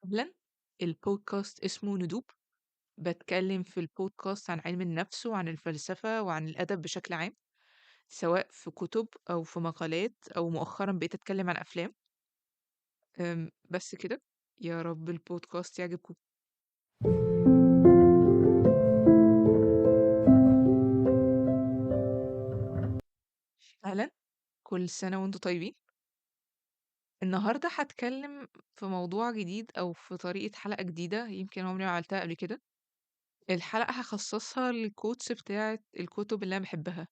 أهلًا، الpodcast اسمه ندوب، باتكلم في الpodcast عن علم النفس وعن الفلسفة وعن الأدب بشكل عام، سواء في كتب أو في مقالات أو مؤخرًا بقيت أتكلم عن أفلام. بس كده، يا رب الpodcast يعجبكم. أهلًا، كل سنة وأنتم طيبين. النهاردة هاتكلم في موضوع جديد أو في طريقة حلقة جديدة يمكن عمري ما عملتها قبل كده. الحلقة هخصصها لل quotes بتاعة الكتب اللي أنا بحبها،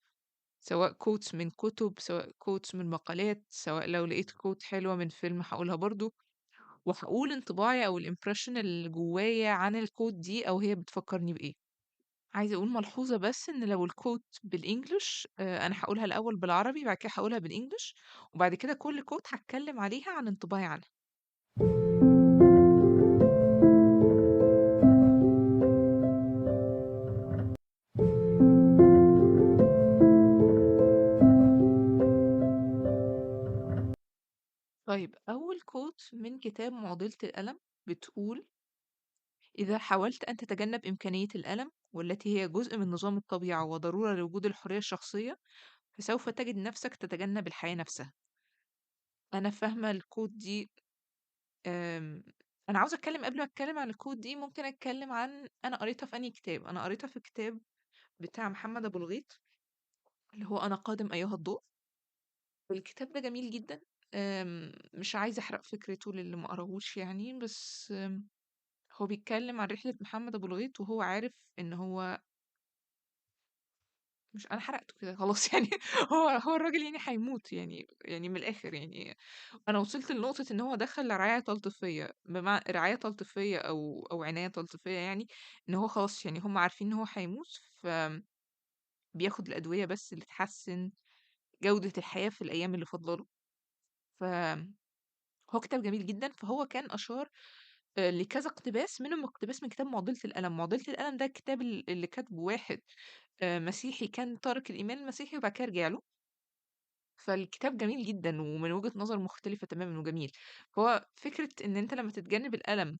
سواء quotes من كتب، سواء quotes من مقالات، سواء لو لقيت quote حلوة من فيلم هقولها برضو، وهقول انطباعي أو ال impression اللي جوايا عن ال quote دي أو هي بتفكرني بإيه. عايزة أقول ملحوظة بس إن لو ال quote بال English، أنا هقولها الأول بالعربي، بعد كده هقولها بال English، وبعد كده كل quote هتكلم عليها عن انطباعي عنها. أول quote من كتاب معضلة الألم بتقول: إذا حاولت أن تتجنب إمكانية الألم والتي هي جزء من نظام الطبيعة وضرورة لوجود الحرية الشخصية، فسوف تجد نفسك تتجنب الحياة نفسها. أنا فاهمة ال quote دي. أنا عاوزة أتكلم قبل ما أتكلم عن ال quote دي، ممكن أتكلم عن أنا قريتها في أنهي كتاب. أنا قريتها في كتاب بتاع محمد أبو الغيط اللي هو أنا قادم أيها الضوء. الكتاب ده جميل جدا، مش عايزة أحرق فكرته للي ما قراهوش يعني، بس هو بيتكلم عن رحلة محمد أبو الغيط وهو عارف إن هو مش، أنا حرقته كده خلاص يعني هو الراجل هيموت يعني من الآخر يعني. أنا وصلت لنقطة إن هو دخل رعاية تلطيفية، بمعنى رعاية تلطيفية أو عناية تلطيفية، يعني إن هو خلاص هم عارفين إن هو هيموت، ف بياخد الأدوية بس اللي تحسن جودة الحياة في الأيام اللي فاضلة له. ف هو كتاب جميل جدا. فهو كان أشار لكذا اقتباس، منهم اقتباس من كتاب معضلة الألم. معضلة الألم ده الكتاب اللي كاتبه واحد مسيحي كان تارك الإيمان المسيحي وبعد كده رجع له. فالكتاب جميل جدا ومن وجهة نظر مختلفة تماما وجميل. فهو فكرة إن أنت لما تتجنب الألم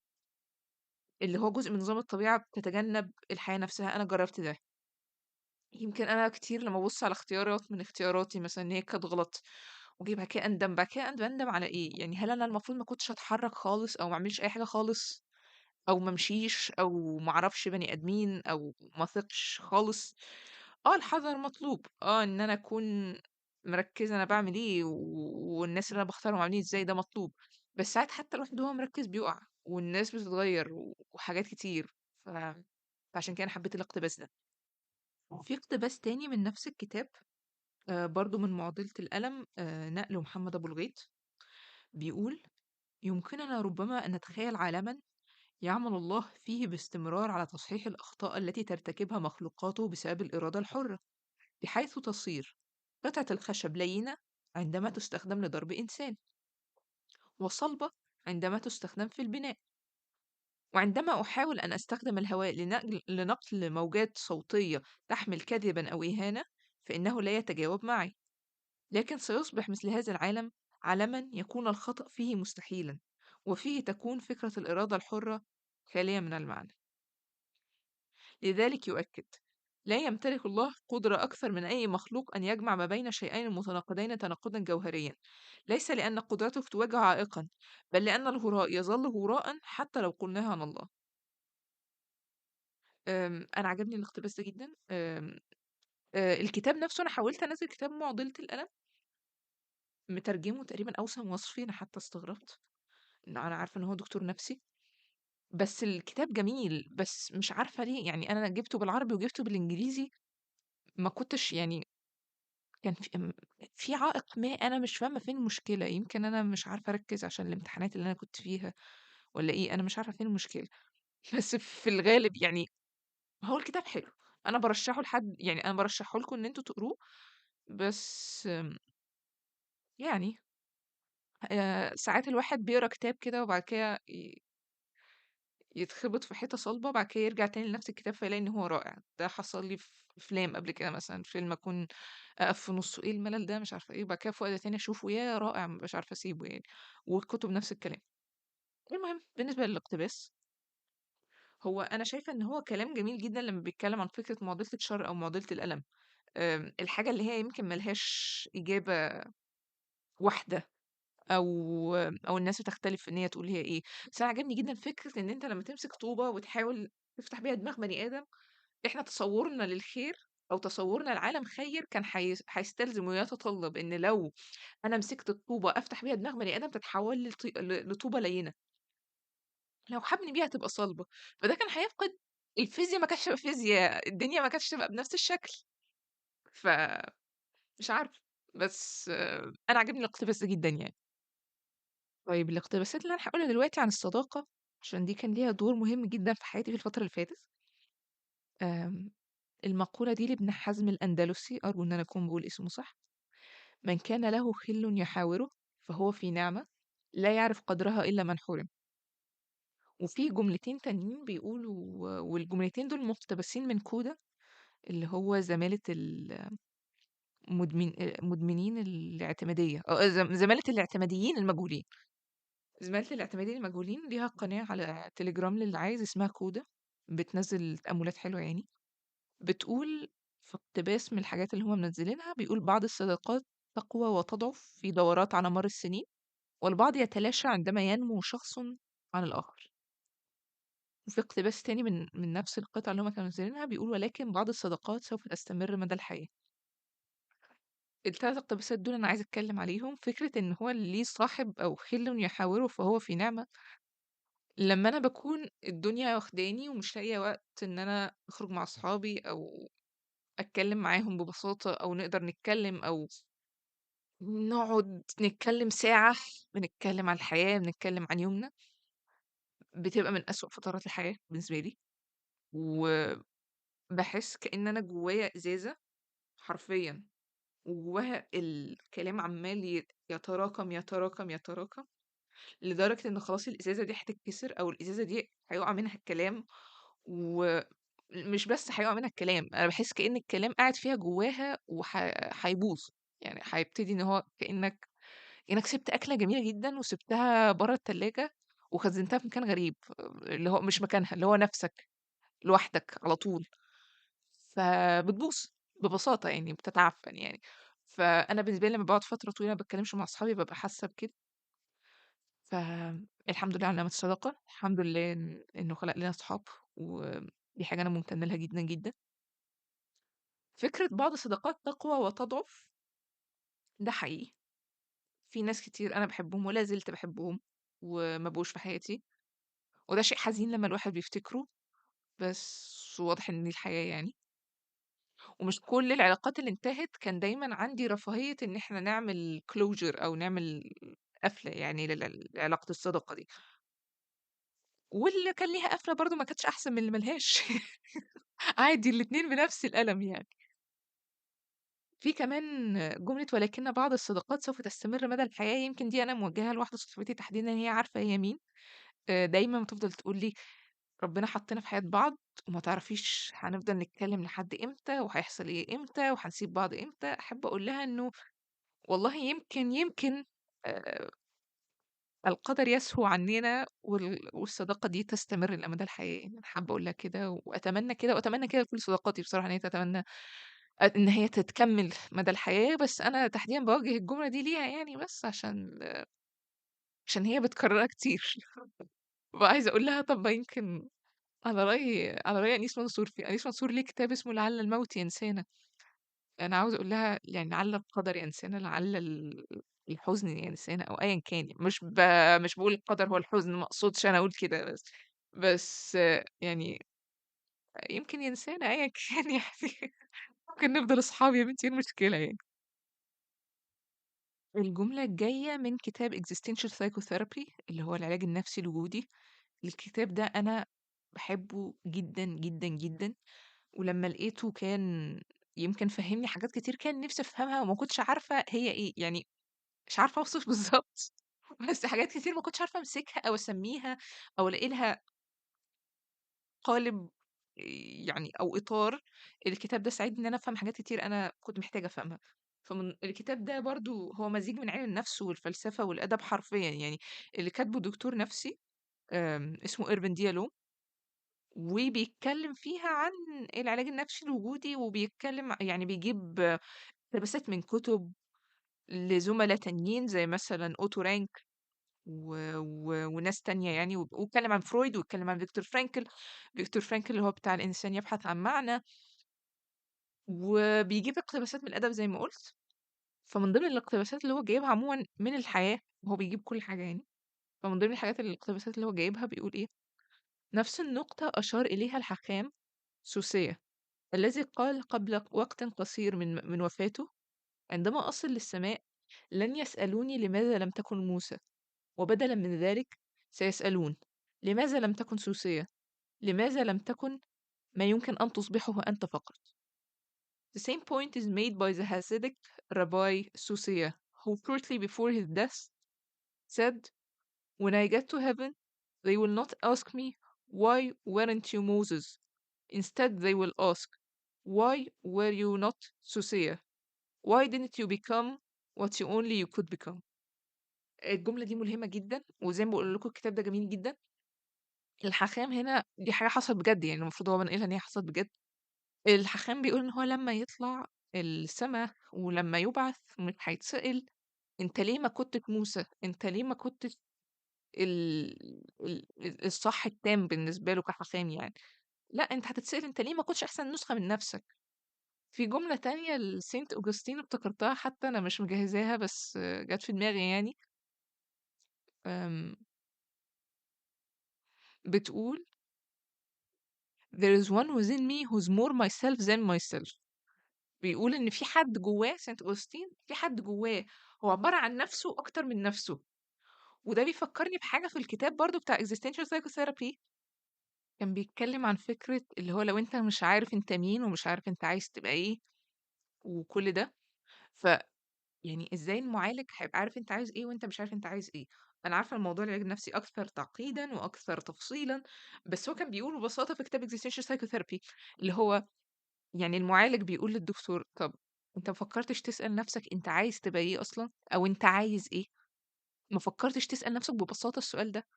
اللي هو جزء من نظام الطبيعة بتتجنب الحياة نفسها. أنا جربت ده، يمكن أنا كتير لما أبص على اختيارات من اختياراتي مثلا إن هي كانت غلط وأجي بعد كده أندم، بعد كده أندم على إيه؟ هل أنا المفروض ما كنتش أتحرك خالص أو ما أعملش أي حاجة خالص أو ما أمشيش أو ما أعرفش بني آدمين أو ما أثقش خالص؟ الحذر مطلوب، إن أنا أكون مركزة أنا بعمل إيه والناس اللي أنا بختارهم عاملين إزاي، ده مطلوب. بس ساعات حتى الواحد وهو مركز بيقع والناس بتتغير وحاجات كتير. فعشان كده أنا حبيت الاقتباس ده. في اقتباس تاني من نفس الكتاب، برضو من معضلة الألم، نقله محمد أبو الغيط، بيقول: يمكننا ربما أن نتخيل عالما يعمل الله فيه باستمرار على تصحيح الأخطاء التي ترتكبها مخلوقاته بسبب الإرادة الحرة، بحيث تصير قطعة الخشب لينة عندما تستخدم لضرب إنسان، وصلبة عندما تستخدم في البناء. وعندما أحاول أن أستخدم الهواء لنقل موجات صوتية تحمل كذبا أو إهانة، فإنه لا يتجاوب معي. لكن سيصبح مثل هذا العالم عالما يكون الخطأ فيه مستحيلا، وفيه تكون فكرة الإرادة الحرة خالية من المعنى. لذلك يؤكد: لا يمتلك الله قدرة أكثر من أي مخلوق أن يجمع ما بين شيئين متناقضين تناقضا جوهريا، ليس لأن قدرته تواجه عائقا، بل لأن الهراء يظل هراء حتى لو قلناها عن الله. أنا عجبني الاقتباس ده جدا. الكتاب نفسه أنا حاولت أنزل كتاب معضلة الألم، مترجمه تقريبا أوسم وصفي، أنا حتى استغربت إن أنا عارفة إن هو دكتور نفسي، بس الكتاب جميل، بس مش عارفة ليه أنا جبته بالعربي وجبته بالإنجليزي، ما كنتش كان في عائق ما، أنا مش فاهمة فين المشكلة. يمكن أنا مش عارفة أركز عشان الامتحانات اللي أنا كنت فيها ولا إيه، أنا مش عارفة فين المشكلة. بس في الغالب هو الكتاب حلو، أنا برشحه لحد، أنا برشحه لكم إن أنتوا تقروه، بس ساعات الواحد بيقرأ كتاب كده وبعد كده يتخبط في حيطة صلبة، بعد كده يرجع تاني لنفس الكتاب فيلاقي إن هو رائع. ده حصل لي في أفلام قبل كده، مثلا فيلم أكون أقف في نصه إيه الملل ده مش عارفة إيه، وبعد كده في وقت تاني أشوفه يا رائع مش عارفة أسيبه. والكتب نفس الكلام. المهم بالنسبة للاقتباس، هو أنا شايفة إن هو كلام جميل جدًا لمّا بيتكلم عن فكرة معضلة الشر أو معضلة الألم. الحاجة اللي هي يمكن ما لهاش إجابة واحدة أو أو الناس بتختلف في إن هي تقول هي إيه، بس أنا عجبني جدًا فكرة إن أنت لمّا تمسك طوبة وتحاول تفتح بيها دماغ بني آدم، إحنا تصوُّرنا للخير أو تصوُّرنا لعالم خير كان هيستلزم ويتطلب إن لو أنا مسكت الطوبة أفتح بيها دماغ بني آدم تتحول لط ل لطوبة لينة. لو حبني بيها هتبقى صلبة، فده كان هيفقد الفيزيا، ما كانتش هتبقى فيزيا، الدنيا ما كانتش هتبقى بنفس الشكل. ف مش عارفة، بس أنا عاجبني الاقتباس ده جدًا يعني. طيب الاقتباسات اللي أنا هاقولها دلوقتي عن الصداقة، عشان دي كان ليها دور مهم جدًا في حياتي في الفترة اللي فاتت. المقولة دي لابن حزم الأندلسي، أرجو إن أنا أكون باقول اسمه صح. من كان له خِلٌّ يحاوره فهو في نعمة، لا يعرف قدرها إلا من حُرم. وفي جملتين تانيين بيقولوا، والجملتين دول مقتبسين من كودا، اللي هو زمالة مدمنين الاعتمادية، زمالة الاعتماديين المجهولين. زمالة الاعتماديين المجهولين ليها قناة على تليجرام للي عايز، اسمها كودا، بتنزّل تأملات حلوة يعني. بتقول في اقتباس من الحاجات اللي هم منزلينها، بيقول: "بعض الصداقات تقوى وتضعف في دورات على مر السنين، والبعض يتلاشى عندما ينمو شخص عن الآخر." وفي اقتباس تاني من نفس القطعة اللي هم كانوا منزلينها بيقول: "ولكن بعض الصداقات سوف تستمر مدى الحياة." ال3 اقتباسات دول أنا عايزة أتكلم عليهم. فكرة إن هو اللي ليه صاحب أو خِل يحاوره فهو في نعمة. لمّا أنا باكون الدنيا واخداني ومش لاقية وقت إن أنا أخرج مع أصحابي أو أتكلم معاهم ببساطة أو نقدر نتكلم أو نقعد نتكلم ساعة، بنتكلم عن الحياة، بنتكلم عن يومنا، بتبقى من أسوأ فترات الحياة بالنسبة لي، وباحس كأن أنا جوايا إزازة حرفيًا، وجواها الكلام عمال يتراكم، يتراكم، يتراكم، لدرجة إن خلاص الإزازة دي هتتكسر أو الإزازة دي هيقع منها الكلام. ومش بس هيقع منها الكلام، أنا باحس كأن الكلام قاعد فيها جواها هيبوظ، يعني هيبتدي إن هو كأنك سِبت أكلة جميلة جدًا وسِبتها برّه التلاجة وخزنتها في مكان غريب، اللي هو مش مكانها، اللي هو نَفْسك لوحدك على طول، فبتبوظ ببساطة يعني، بتتعفن يعني. فأنا بالنسبة لي لمّا باقعد فترة طويلة ما باتكلمش مع أصحابي بابقى حاسة بكده. فالحمد لله على نعمة الصداقة، الحمد لله إنه خلق لنا صحاب، ودي حاجة أنا ممتنة لها جدًا، جدًا. فكرة بعض الصداقات تقوى وتضعف، ده حقيقي. في ناس كتير أنا باحبهم ولا زلت باحبهم وما بقوش في حياتي، وده شيء حزين لمّا الواحد بيفتكره، بس واضح إن دي الحياة يعني. ومش كل العلاقات اللي انتهت كان دايمًا عندي رفاهية إن إحنا نعمل closure أو نعمل قفلة يعني لعلاقة الصداقة دي. واللي كان ليها قفلة برضه ما كانتش أحسن من اللي ما لهاش. عادي الاتنين بنفس الألم يعني. في كمان جملة ولكن بعض الصداقات سوف تستمر مدى الحياة، يمكن دي أنا موجهاها لواحدة صاحبتي تحديدًا، هي عارفة هي مين. دايمًا بتفضل تقول لي: "ربنا حطّنا في حياة بعض وما تعرفيش هنفضل نتكلم لحد إمتى، وهيحصل إيه إمتى، وهنسيب بعض إمتى." أحب أقول لها إنه والله يمكن آآ القدر يسهو عننا والصداقة دي تستمر لمدى الحياة يعني. أنا حابة أقول لها كده وأتمنى كده، وأتمنى كده لكل صداقاتي بصراحة إن هي تتمنى إن هي تتكمل مدى الحياة، بس أنا تحديدًا باوجه الجملة دي ليها يعني بس عشان هي بتكررها كتير. وعايزة أقول لها طب ما يمكن على رأي أنيس منصور، في أنيس منصور ليه كتاب اسمه لعل الموت ينسانا، أنا عاوزة أقول لها يعني لعل القدر ينسانا، لعل الحزن ينسانا أو أيًا كان يعني، مش باقول القدر هو الحزن، ما أقصدش أنا أقول كده، بس يعني يمكن ينسانا أيًا كان يعني ممكن نفضل أصحاب يا بنتي، إيه المشكلة يعني؟ الجملة الجاية من كتاب Existential Psychotherapy اللي هو العلاج النفسي الوجودي. الكتاب ده أنا باحبه جدًا، جدًا، جدًا، ولمّا لقيته كان يمكن فهّمني حاجات كتير كان نفسي أفهمها وما كنتش عارفة هي إيه، يعني مش عارفة أوصف بالضبط، بس حاجات كتير ما كنتش عارفة أمسكها أو أسميها أو ألاقي لها قالب يعني أو إطار. الكتاب ده ساعدني إن أنا أفهم حاجات كتير أنا كنت محتاجة أفهمها. فمن الكتاب ده برضه هو مزيج من علم النفس والفلسفة والأدب حرفيًا، يعني اللي كاتبه دكتور نفسي. اسمه إيرفين ديالو، وبيتكلم فيها عن العلاج النفسي الوجودي، وبيتكلم يعني بيجيب اقتباسات من كتب لزملاء تانيين زي مثلًا أوتو رانك و و وناس تانية يعني، واتكلم عن فرويد واتكلم عن فيكتور فرانكل. فيكتور فرانكل اللي هو بتاع الإنسان يبحث عن معنى، وبيجيب اقتباسات من الأدب زي ما قُلت. فمن ضمن الاقتباسات اللي هو جايبها عمومًا من الحياة، وهو بيجيب كل حاجة يعني، فمن ضمن الحاجات الاقتباسات اللي هو جايبها بيقول إيه: "نفس النقطة أشار إليها الحكام سوسية الذي قال قبل وقت قصير من وفاته: عندما أصل للسماء لن يسألوني لماذا لم تكن موسى، وبدلا من ذلك سيسألون لماذا لم تكن سوسية، لماذا لم تكن ما يمكن أن تصبحه أنت فقط. The same point is made by the Hasidic Rabbi Susia, who shortly before his death said, When I get to heaven, they will not ask me, why weren't you Moses? Instead, they will ask, why were you not Susia? Why didn't you become what you only you could become? الجملة دي ملهمة جدا، وزي ما بقول لكم الكتاب ده جميل جدا. الحاخام هنا دي حاجة حصلت بجد، يعني المفروض هو بنقلها إن هي حصلت بجد. الحاخام بيقول إن هو لما يطلع السما ولما يبعث مش هيتسأل أنت ليه ما كنتش موسى، أنت ليه ما كنتش الصح التام بالنسبة له كحاخام يعني. لا، أنت هتتسأل أنت ليه ما كنتش أحسن نسخة من نفسك. في جملة تانية لسينت أوجستين افتكرتها، حتى أنا مش مجهزاها بس جت في دماغي يعني. بتقول There is one within me who's more myself than myself. بيقول إن في حد جواه، سانت أوجستين، في حد جواه هو عبارة عن نفسه أكتر من نفسه. وده بيفكرني بحاجة في الكتاب برضو بتاع Existential Psychotherapy، كان بيتكلم عن فكرة اللي هو لو أنت مش عارف أنت مين ومش عارف أنت عايز تبقى إيه وكل ده، ف يعني إزاي المعالج هيبقى عارف أنت عايز إيه وأنت مش عارف أنت عايز إيه. أنا عارفة الموضوع العلاج النفسي أكثر تعقيداً وأكثر تفصيلاً، بس هو كان بيقول ببساطة في كتاب Existential Psychotherapy اللي هو يعني المعالج بيقول للدكتور طب أنت ما فكرتش تسأل نفسك أنت عايز تبقى إيه أصلاً؟ أو أنت عايز إيه؟ ما فكرتش تسأل نفسك ببساطة السؤال ده؟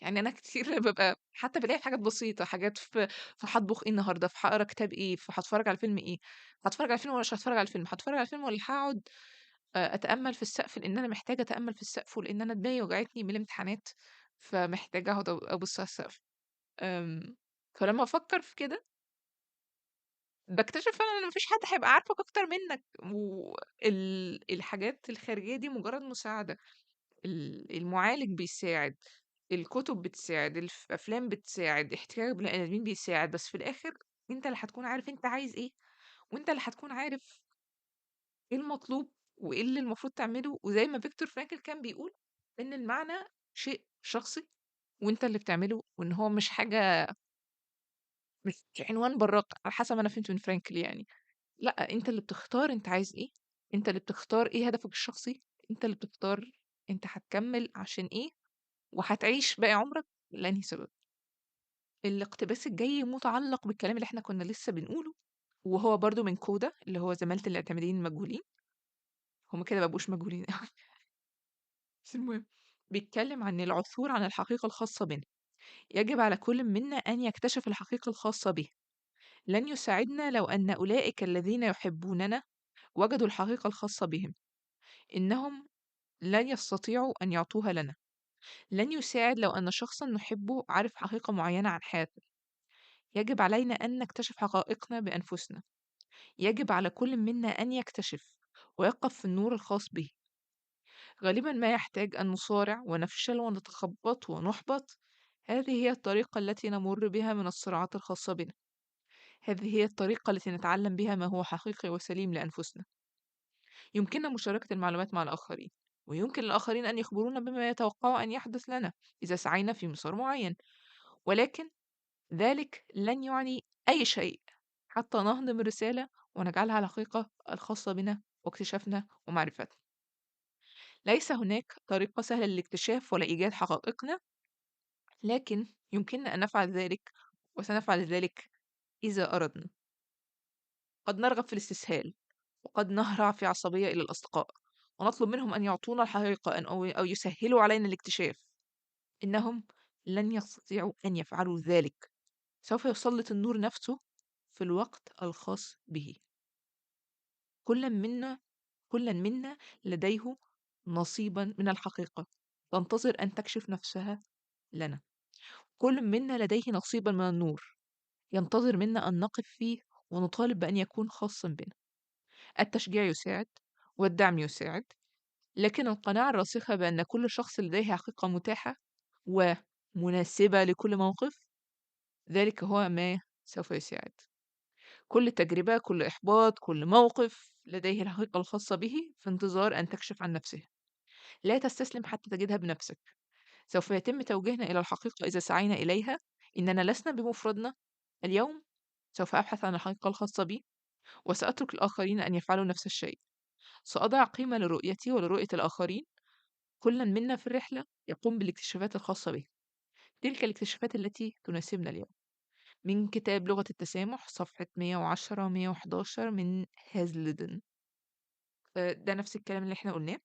يعني أنا كتير ببقى حتى بلاقي حاجات بسيطة، حاجات في هطبخ إيه النهاردة، في هقرا كتاب إيه، في هتفرج على فيلم إيه، هتفرج على فيلم ولا مش هتفرج على الفيلم، هتفرج على فيلم ولا هقعد أتأمل في السقف لأن أنا محتاجة أتأمل في السقف ولأن أنا دماغي وجعتني من الامتحانات فمحتاجة أقعد أبص على السقف. فلما أفكر في كده بكتشف فعلاً إن مفيش حد هيبقى عارفك أكتر منك، والحاجات الخارجية دي مجرد مساعدة. المعالج بيساعد، الكتب بتساعد، الأفلام بتساعد، احتكاك بالبني آدمين بيساعد، بس في الآخر أنت اللي هتكون عارف أنت عايز إيه، وأنت اللي هتكون عارف إيه المطلوب وإيه اللي المفروض تعمله. وزي ما فيكتور فرانكل كان بيقول إن المعنى شيء شخصي وأنت اللي بتعمله، وإن هو مش حاجة، مش عنوان براق على حسب ما أنا فهمت من فرانكل يعني. لا، أنت اللي بتختار أنت عايز إيه، أنت اللي بتختار إيه هدفك الشخصي، أنت اللي بتختار أنت هتكمل عشان إيه وهتعيش باقي عمرك لأنهي سبب. الاقتباس الجاي متعلق بالكلام اللي احنا كنا لسه بنقوله، وهو برضو من كودا اللي هو زمالة الاعتماديين المجهولين. هما كده ما بقوش مجهولين قوي. بس المهم بيتكلم عن العثور عن الحقيقة الخاصة بنا. يجب على كل منا أن يكتشف الحقيقة الخاصة به. لن يساعدنا لو أن أولئك الذين يحبوننا وجدوا الحقيقة الخاصة بهم. إنهم لن يستطيعوا أن يعطوها لنا. لن يساعد لو أن شخصا نحبه عرف حقيقة معينة عن حياتنا. يجب علينا أن نكتشف حقائقنا بأنفسنا. يجب على كل منا أن يكتشف ويقف في النور الخاص به. غالبا ما يحتاج أن نصارع ونفشل ونتخبط ونحبط. هذه هي الطريقة التي نمر بها من الصراعات الخاصة بنا. هذه هي الطريقة التي نتعلم بها ما هو حقيقي وسليم لأنفسنا. يمكننا مشاركة المعلومات مع الآخرين، ويمكن للآخرين أن يخبرونا بما يتوقعوا أن يحدث لنا إذا سعينا في مسار معين، ولكن ذلك لن يعني أي شيء حتى نهضم الرسالة ونجعلها الحقيقة الخاصة بنا واكتشافنا ومعرفتنا. ليس هناك طريقة سهلة للاكتشاف ولا إيجاد حقائقنا، لكن يمكننا أن نفعل ذلك، وسنفعل ذلك إذا أردنا. قد نرغب في الاستسهال، وقد نهرع في عصبية إلى الأصدقاء ونطلب منهم أن يعطونا الحقيقة أو يسهلوا علينا الاكتشاف. إنهم لن يستطيعوا أن يفعلوا ذلك. سوف يسلط النور نفسه في الوقت الخاص به. كل منا لديه نصيبا من الحقيقة تنتظر أن تكشف نفسها لنا. كل منا لديه نصيبا من النور ينتظر منا أن نقف فيه ونطالب بأن يكون خاصا بنا. التشجيع يساعد والدعم يساعد، لكن القناعة الراسخة بأن كل شخص لديه حقيقة متاحة ومناسبة لكل موقف، ذلك هو ما سوف يساعد. كل تجربة، كل إحباط، كل موقف لديه الحقيقة الخاصة به في انتظار أن تكشف عن نفسها. لا تستسلم حتى تجدها بنفسك. سوف يتم توجيهنا إلى الحقيقة إذا سعينا إليها. إننا لسنا بمفردنا. اليوم سوف أبحث عن الحقيقة الخاصة بي، وسأترك الآخرين أن يفعلوا نفس الشيء. سأضع قيمة لرؤيتي ولرؤية الآخرين. كل منا في الرحلة يقوم بالاكتشافات الخاصة به، تلك الاكتشافات التي تناسبنا اليوم. من كتاب لغة التسامح، صفحة 110 111 من هازلدن. ده نفس الكلام اللي احنا قلناه.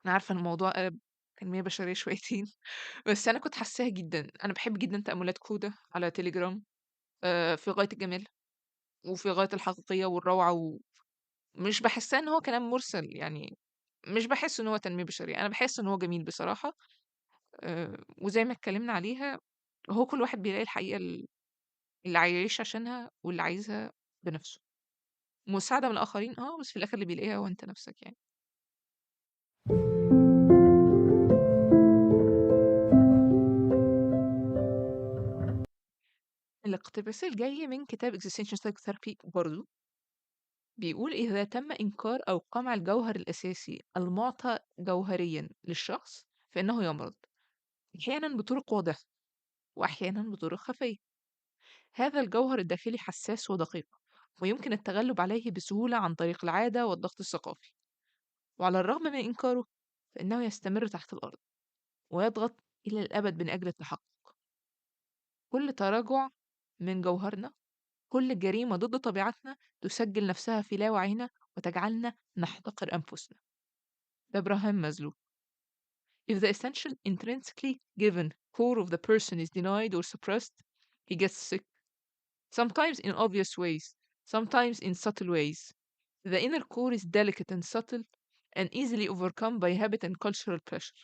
أنا عارفة إن الموضوع قلب تنمية بشرية شويتين، بس أنا كنت حاساها جداً. أنا بحب جداً تأملات كودا على تليجرام، في غاية الجمال وفي غاية الحقيقية والروعة، ومش بحسها إن هو كلام مرسل، مش بحس إن هو تنمية بشرية، أنا بحس إن هو جميل بصراحة. وزي ما اتكلمنا عليها، هو كل واحد بيلاقي الحقيقة اللي عايش عشانها واللي عايزها بنفسه. مساعدة من الآخرين، بس في الآخر اللي بيلاقيها هو أنت نفسك. الاقتباس الجاي من كتاب Existential Psychotherapy برضو، بيقول إذا تم إنكار أو قمع الجوهر الأساسي المعطى جوهريا للشخص فإنه يمرض، أحيانا بطرق واضحة وأحيانا بطرق خفية. هذا الجوهر الداخلي حساس ودقيق، ويمكن التغلب عليه بسهولة عن طريق العادة والضغط الثقافي. وعلى الرغم من إنكاره فإنه يستمر تحت الأرض ويضغط إلى الأبد من أجل التحقق. كل تراجع من جوهرنا، كل جريمة ضد طبيعتنا تسجل نفسها في لا وعينا وتجعلنا نحتقر أنفسنا. ده إبراهام مازلو. If the essential intrinsically given core of the person is denied or suppressed, he gets sick. Sometimes in obvious ways, sometimes in subtle ways. The inner core is delicate and subtle and easily overcome by habit and cultural pressure.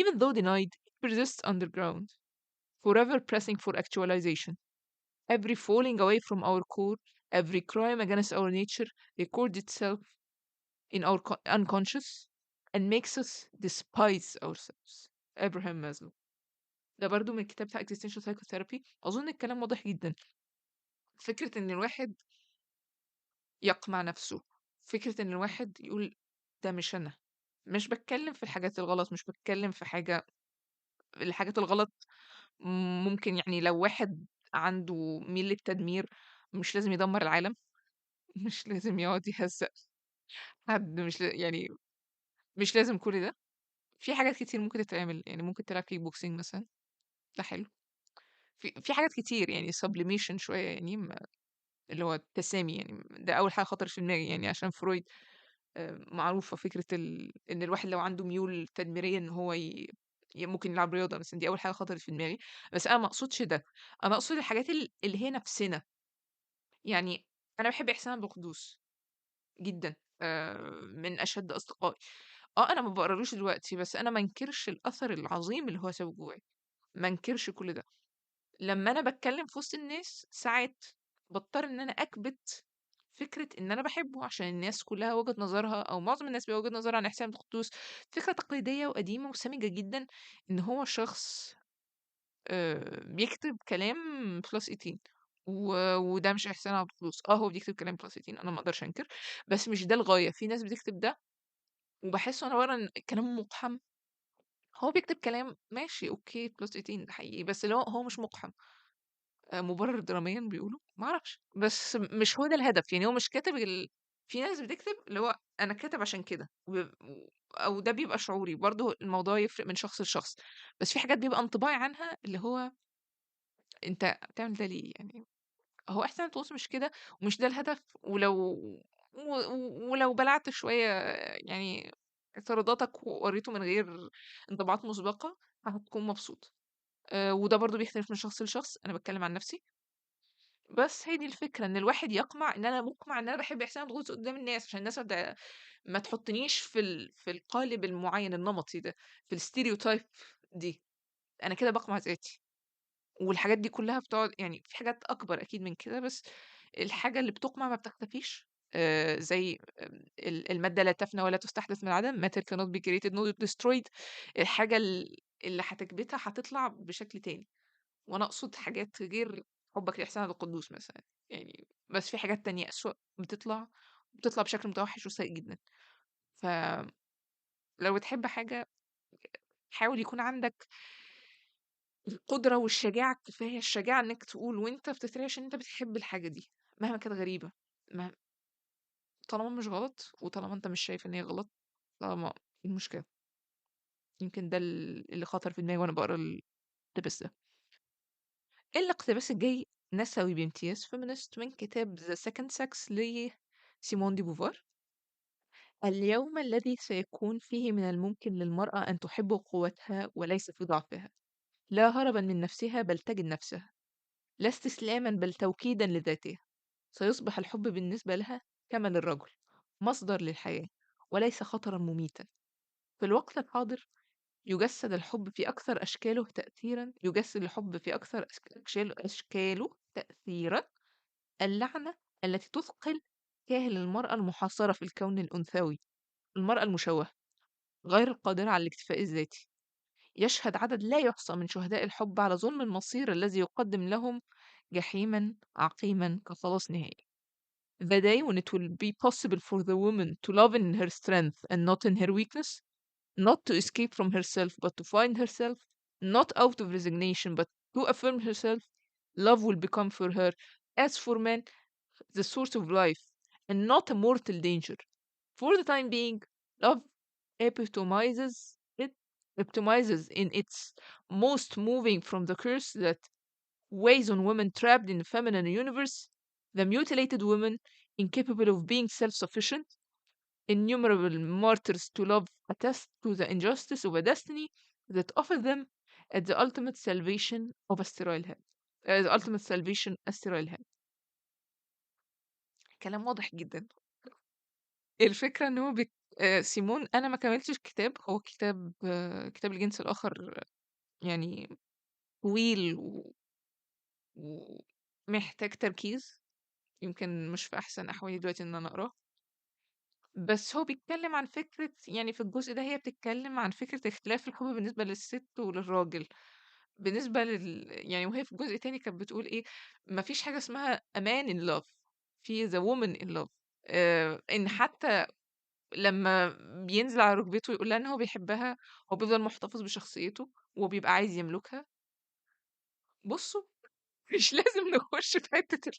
Even though denied, it persists underground, forever pressing for actualization. Every falling away from our core, every crime against our nature records itself in our unconscious and makes us despise ourselves. Abraham Maslow. ده برضو من الكتاب بتاع Existential Psychotherapy. أظن الكلام واضح جدا. فكرة إن الواحد يقمع نفسه، فكرة إن الواحد يقول ده مش أنا، مش بتكلم في الحاجات الغلط، مش بتكلم في حاجة، الحاجات الغلط ممكن لو واحد عنده ميل للتدمير مش لازم يدمر العالم، مش لازم يقعد يهزق حد، مش مش لازم كل ده. في حاجات كتير ممكن تتعمل، ممكن تلعب كيك بوكسينج مثلا، ده حلو. في حاجات كتير، سبليميشن شوية، اللي هو التسامي، ده أول حاجة خطرت في دماغي، عشان فرويد معروفة فكرة إن الواحد لو عنده ميول تدميرية إن هو ممكن يلعب رياضة مثلا، دي أول حاجة خطرت في دماغي. بس أنا ما أقصدش ده، أنا أقصد الحاجات اللي هي نفسنا. أنا بحب إحسان عبد القدوس جدا، من أشد أصدقائي. أنا ما بقرالوش دلوقتي، بس أنا ما انكرش الأثر العظيم اللي هو سابه جوايا، ما انكرش كل ده. لما أنا بتكلم في وسط الناس ساعات بضطر إن أنا أكبت فكرة إن أنا بحبه، عشان الناس كلها وجهة نظرها أو معظم الناس بيبقى وجهة نظرها عن إحسان عبد القدوس فكرة تقليدية وقديمة وسامجة جدا، إن هو شخص بيكتب كلام plus 18، وده مش إحسان عبد القدوس. هو بيكتب كلام plus 18، أنا ما أقدرش أنكر، بس مش ده الغاية. في ناس بتكتب ده وبحس وأنا بقرا إن الكلام مقحم. هو بيكتب كلام ماشي أوكي plus 18 ده حقيقي، بس اللي هو مش مقحم، مبرر دراميا بيقولوا، ما أعرفش، بس مش هو ده الهدف. هو مش كاتب في ناس بتكتب اللي هو أنا كاتب عشان كده، أو ده بيبقى شعوري برضو، الموضوع يفرق من شخص لشخص. بس في حاجات بيبقى انطباعي عنها اللي هو أنت بتعمل ده ليه؟ هو إحسان القدوس مش كده، ومش ده الهدف. ولو بلعت شوية اعتراضاتك وقريته من غير انطباعات مسبقة هتكون مبسوط. وده برضه بيختلف من شخص لشخص، أنا باتكلم عن نفسي. بس هي دي الفكرة، إن الواحد يقمع إن أنا مُقمع إن أنا باحب إحسان عبد القدوس قدّام الناس، عشان الناس ما تحطنيش في القالب المعيّن النمطي ده، في الstereotype دي، أنا كده باقمع ذاتي. والحاجات دي كلّها بتقعد يعني في حاجات أكبر أكيد من كده، بس الحاجة اللي بتُقمع ما بتختفيش، زي المادة لا تفنى ولا تستحدث من العدم، matter cannot be created nor destroyed. الحاجة اللي هتكبتها هتطلع بشكل تاني، وأنا أقصد حاجات غير حُبك لإحسان عبد القدوس مثلًا، يعني بس في حاجات تانية أسوأ بتطلع بشكل متوحِّش وسيء جدًا. ف لو بتحب حاجة حاول يكون عندك القدرة والشجاعة الكفاية، الشجاعة إنك تقول وأنت بتترعش إن أنت بتحب الحاجة دي مهما كانت غريبة، طالما مش غلط وطالما أنت مش شايف إن هي غلط، طالما إيه المشكلة؟ يمكن ده اللي خطر في دماغي وأنا بقرا الاقتباس ده. الاقتباس الجاي نسوي بامتياز feminist من كتاب The Second Sex لسيمون دي بوفوار. اليوم الذي سيكون فيه من الممكن للمرأة أن تحب قوتها وليس في ضعفها، لا هربا من نفسها بل تجد نفسها، لا استسلاما بل توكيدا لذاتها، سيصبح الحب بالنسبة لها كما للرجل، مصدر للحياة وليس خطرا مميتا. في الوقت الحاضر يجسد الحب في أكثر أشكاله تأثيرا، يجسد الحب في أكثر أشكاله تأثيرا اللعنة التي تثقل كاهل المرأة المحاصرة في الكون الأنثوي، المرأة المشوهة غير القادرة على الاكتفاء الذاتي. يشهد عدد لا يحصى من شهداء الحب على ظلم المصير الذي يقدم لهم جحيما عقيما كخلاص نهائي. The day when it will be possible for the woman to love in her strength and not in her weakness, not to escape from herself but to find herself, not out of resignation but to affirm herself, love will become for her, as for men, the source of life and not a mortal danger. For the time being, love epitomizes in its most moving from the curse that weighs on women trapped in the feminine universe, the mutilated woman incapable of being self-sufficient, innumerable martyrs to love attest to the injustice of a destiny that offered them at the ultimate salvation of a sterile hell. The ultimate salvation a sterile hell. كلام واضح جدا. الفكرة إن هو سيمون، أنا ما كملتش الكتاب، هو كتاب الجنس الآخر يعني طويل ومحتاج تركيز، يمكن مش في أحسن أحوالي دلوقتي إن أنا أقراه، بس هو بيتكلم عن فكرة، يعني في الجزء ده هي بتتكلم عن فكرة اختلاف الحب بالنسبة للست وللراجل، بالنسبة لل يعني، وهي في الجزء التاني كانت بتقول إيه، ما فيش حاجة اسمها a man in love، في the woman in love. إن حتى لما بينزل على ركبته ويقول لها إن هو بيحبها، هو بيفضل محتفظ بشخصيته وبيبقى عايز يملكها. بصوا مش لازم نخش في حتة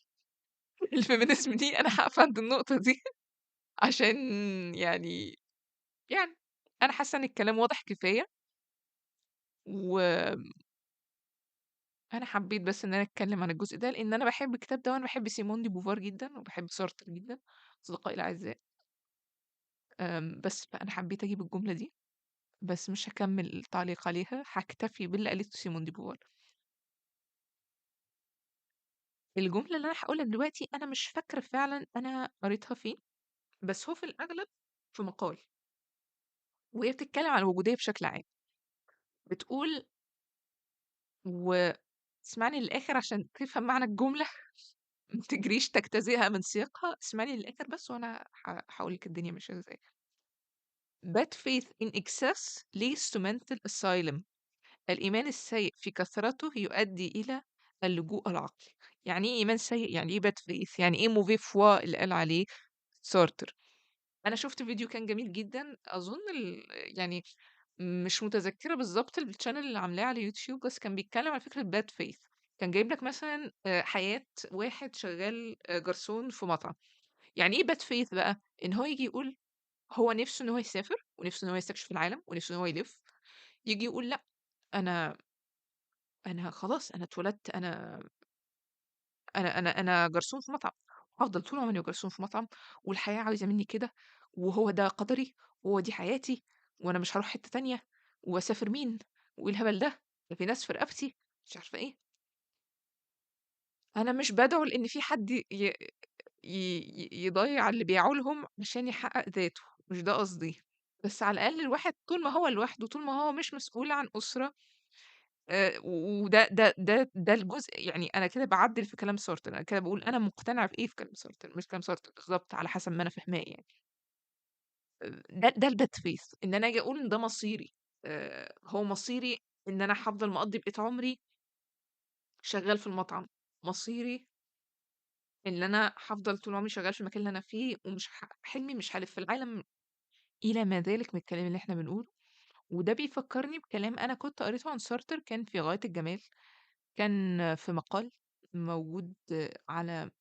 ال feminism دي، أنا هقف عند النقطة دي عشان يعني أنا حاسة إن الكلام واضح كفاية، و أنا حبيت بس إن أنا أتكلم عن الجزء ده لأن أنا بحب الكتاب ده، وأنا بحب سيمون دي بوفار جدا وبحب سارتر جدا، أصدقائي الأعزاء. بس فأنا حبيت أجيب الجملة دي، بس مش هكمل التعليق عليها، هكتفي باللي قالته سيمون دي بوفار. الجملة اللي أنا هقولها دلوقتي أنا مش فاكرة فعلا أنا قريتها فين، بس هو في الأغلب في مقال، وهي بتتكلم عن الوجودية بشكل عام. بتقول، واسمعني للآخر عشان تفهم معنى الجملة، ما تجريش تجتزئها من سياقها، اسمعني للآخر بس وأنا هقولك الدنيا ماشية إزاي. Bad faith in excess leads to mental asylum. الإيمان السيء في كثرته يؤدي إلى اللجوء العقلي. يعني إيه إيمان سيء؟ يعني إيه bad faith؟ يعني إيه mauvais foi اللي قال عليه سارتر؟ أنا شفت فيديو كان جميل جدا، أظن يعني مش متذكرة بالظبط ال channel اللي عاملاه على يوتيوب، بس كان بيتكلم على فكرة bad faith. كان جايب لك مثلا، حياة واحد شغال، جرسون في مطعم. يعني إيه bad faith بقى؟ إن هو يجي يقول هو نفسه إن هو يسافر، ونفسه إن هو يستكشف العالم، ونفسه إن هو يلف، يجي يقول لأ، أنا خلاص، أنا اتولدت، أنا جرسون في مطعم، هفضل طول عمري جرسون في مطعم، والحياة عايزة مني كده، وهو ده قدري، وهو دي حياتي، وأنا مش هروح حتة تانية، وأسافر مين، وإيه الهبل ده. ده في ناس في رقبتي، مش عارفة إيه. أنا مش بادعو لإن في حد ي ي ي يضيّع اللي بيعولهم عشان يحقق ذاته، مش ده قصدي، بس على الأقل الواحد طول ما هو لوحده، طول ما هو مش مسؤول عن أسرة، وده ده ده ده الجزء، يعني أنا كده باعدّل في كلام سارتر، أنا كده باقول أنا مقتنعة بإيه في كلام سارتر، مش كلام سارتر بالضبط على حسب ما أنا فاهماه يعني. ده الbad faith إن أنا آجي أقول إن ده مصيري، هو مصيري إن أنا هافضل مقضّي بقية عمري شغّال في المطعم، مصيري إن أنا هافضل طول عمري شغّال في المكان اللي أنا فيه ومش هاحقق حلمي، مش هالِف في العالم، إلى ما ذلك من الكلام اللي إحنا بنقوله. وده بيفكّرني بكلام أنا كنت قريته عن سارتر كان في غاية الجمال، كان في مقال موجود على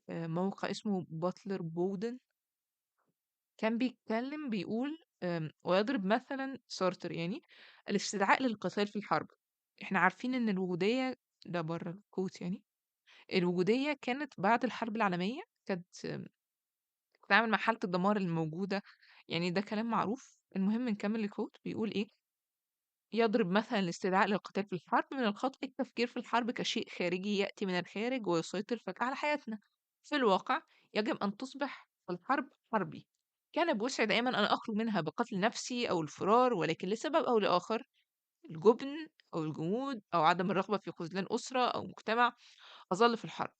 موقع اسمه Butler Bowden. كان بيتكلم بيقول ويضرب مثلًا سارتر يعني الاستدعاء للقتال في الحرب. إحنا عارفين إن الوجودية ده برّه الquote يعني، الوجودية كانت بعد الحرب العالمية كانت بتتعامل مع حالة الدمار الموجودة، يعني ده كلام معروف. المهم نكمل الquote بيقول إيه، يضرب مثلًا الاستدعاء للقتال في الحرب من الخطأ التفكير في الحرب كشيء خارجي يأتي من الخارج ويسيطر فجأة على حياتنا. في الواقع يجب أن تصبح الحرب حربي. كان بوسعي دائمًا أن أخرج منها بقتل نفسي أو الفرار، ولكن لسبب أو لآخر، الجبن أو الجمود أو عدم الرغبة في خذلان أسرة أو مجتمع، أظل في الحرب،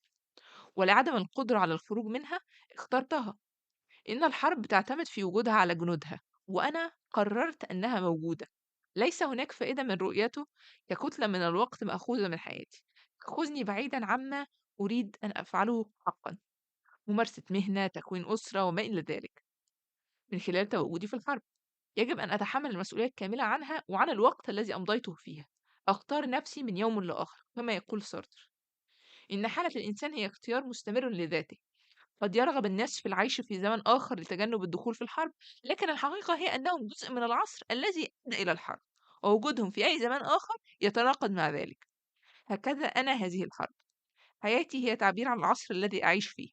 ولعدم القدرة على الخروج منها اخترتها. إن الحرب تعتمد في وجودها على جنودها، وأنا قررت أنها موجودة. ليس هناك فائدة من رؤيته ككتلة من الوقت مأخوذة من حياتي، تأخذني بعيدًا عما أريد أن أفعله حقًا، ممارسة مهنة، تكوين أسرة، وما إلى ذلك، من خلال تواجدي في الحرب. يجب أن أتحمل المسؤولية الكاملة عنها وعن الوقت الذي أمضيته فيها. أختار نفسي من يوم لآخر، كما يقول سارتر. إن حالة الإنسان هي اختيار مستمر لذاته. قد يرغب الناس في العيش في زمن آخر لتجنب الدخول في الحرب، لكن الحقيقة هي أنهم جزء من العصر الذي أدى إلى الحرب، ووجودهم في أي زمان آخر يتناقض مع ذلك. هكذا أنا هذه الحرب. حياتي هي تعبير عن العصر الذي أعيش فيه.